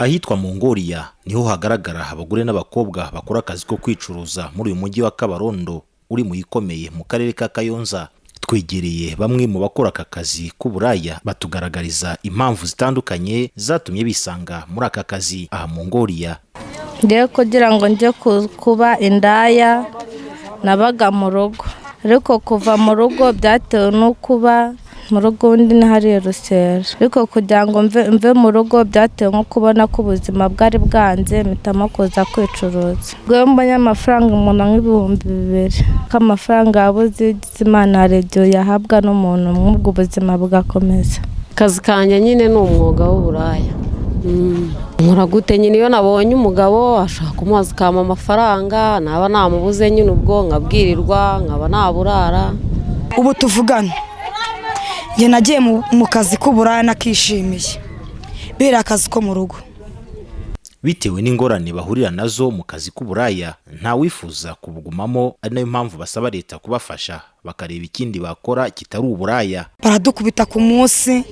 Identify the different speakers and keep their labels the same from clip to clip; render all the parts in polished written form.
Speaker 1: Ahitwa Mongolia niho hagaragara abagore n'abakobwa bakora akazi ko kwicuruza muri uyu mujyi wa Kabarondo uri mu ikomeye mu karere ka Kayonza. Twegereye bamwe mu bakora aka kazi k'uburaya, batugaragariza impamvu zitandukanye zatumye bisanga muri aka kazi aha Mongolia.
Speaker 2: Ngewe kugira ngo njye kuba indaya, nabaga mu rugo, ariko kuva mu rugo byatewe no kuba mu rugo ubundi ni hariya Rusera, ariko kugira ngo mve mu rugo byatewe nko kubona ko ubuzima bwari bwanze, mpitamo kuza kwicuruza. Ubwo mbonye amafaranga umuntu nk'ibihumbi 2, ko amafaranga yabuze, Imana hari igihe uyahabwa n'umuntu, nk'ubwo ubuzima bugakomeza.
Speaker 3: Akazi kanjye nyine ni umwuga w'uburaya. Nkora gute nyine? Iyo nabonye umugabo ashaka kumubaza akampa amafaranga, naba namubuze nyine ubwo nkabwirirwa, nkaba naburara.
Speaker 4: Ubu tuvugana njye nagiye mu kazi k'uburaya nakishimiye, biriya akazi ko mu rugo.
Speaker 1: Bitewe n'ingorane bahurira nazo mu kazi k'uburaya, ntawifuza kubugumamo, ari nayo mpamvu basaba leta kubafasha bakareba ikindi bakora kitari uburaya.
Speaker 4: Baradukubita ku munsi,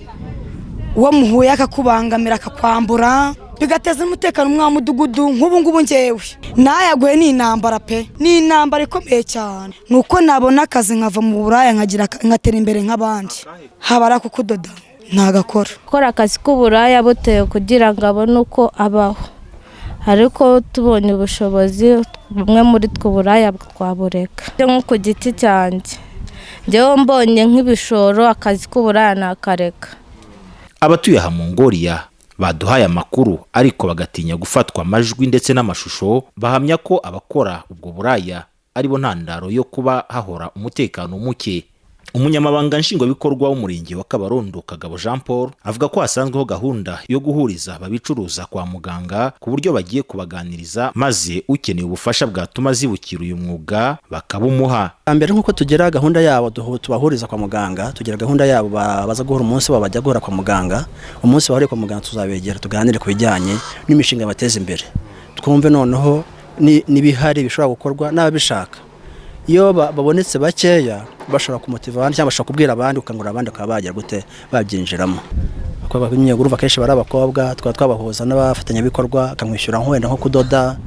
Speaker 4: uwo muhuye akakubangamira, akakwambura, bigateza umutekano umwe w'umudugudu. Nk'ubu ngubu ngewe nayaguye, ni intambara pe, ni intambara ikomeye cyane. Ni uko nabona akazi nkava mu buraya, nkagira ngatera imbere nk'abandi. Haba ari ako kudoda ntagakora.
Speaker 2: Gukora akazi k'uburaya butewe kugira ngo abone uko abaho, ariko tubonye ubushobozi bumwe muri twe uburaya twabureka. Nko ku giti cyanjye, njyewe mbonye nk'ibishoro, akazi k'uburaya nakareka.
Speaker 1: Abatuye aha Mongolia baduhaye amakuru ariko bagatinya gufatwa amajwi ndetse n'amashusho, bahamya ko abakora ubwo buraya aribo ntandaro yo kuba hahora umutekano muke. Umunyamabanga nshingwabikorwa w'umurenge wa Kabarondo, Kagabo Jean Paul, avuga ko hasanzweho gahunda yo guhuriza ababicuruza kwa muganga, ku buryo bagiye kubaganiriza, maze ukeneye ubufasha bwatuma azibukira uyu mwuga bakabumuha.
Speaker 5: Mbere nk'uko tugira gahunda yabo tubahuriza kwa muganga, tugira gahunda yabo baza guhura, umunsi wabo bajya guhura kwa muganga. Umunsi bahuriye kwa muganga tuzabegera, tuganire ku bijyanye n'imishinga bateza imbere, twumve noneho n'ibihari bishobora gukorwa n'ababishaka. Iyo babonetse bakeya bashobora kumotiva abandi cyangwa bashobora kubwira abandi, gukangurira abandi, bakaba bagira gute, babyinjiramo. Urumva akenshi bari abakobwa, tukaba twabahuza n'abafatanyabikorwa, akamwishyura wenda nko kudoda,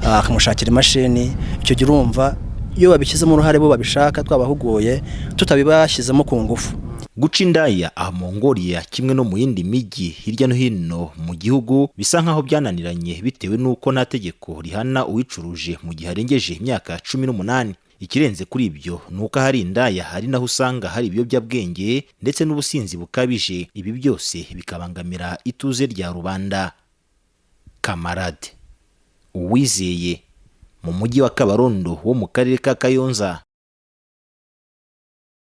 Speaker 5: akamushakira imashini. Icyo gihe urumva iyo babishyizemo uruhare bo babishaka, twabahuguye, tutabibashyizemo ku ngufu.
Speaker 1: Guca indaya aha Mongolia kimwe no mu yindi mijyi hirya no hino mu gihugu bisa nk'aho byananiranye, bitewe n'uko nta tegeko rihana uwicuruje mu gihe arengeje imyaka 18. Ikirenze kuri ibyo ni uko ahari indaya hari naho usanga hari ibiyobyabwenge ndetse n'ubusinzi bukabije, ibi byose bikabangamira ituze rya rubanda. Kamarade Uwizeye, mu mujyi wa Kabarondo wo mu karere ka Kayonza.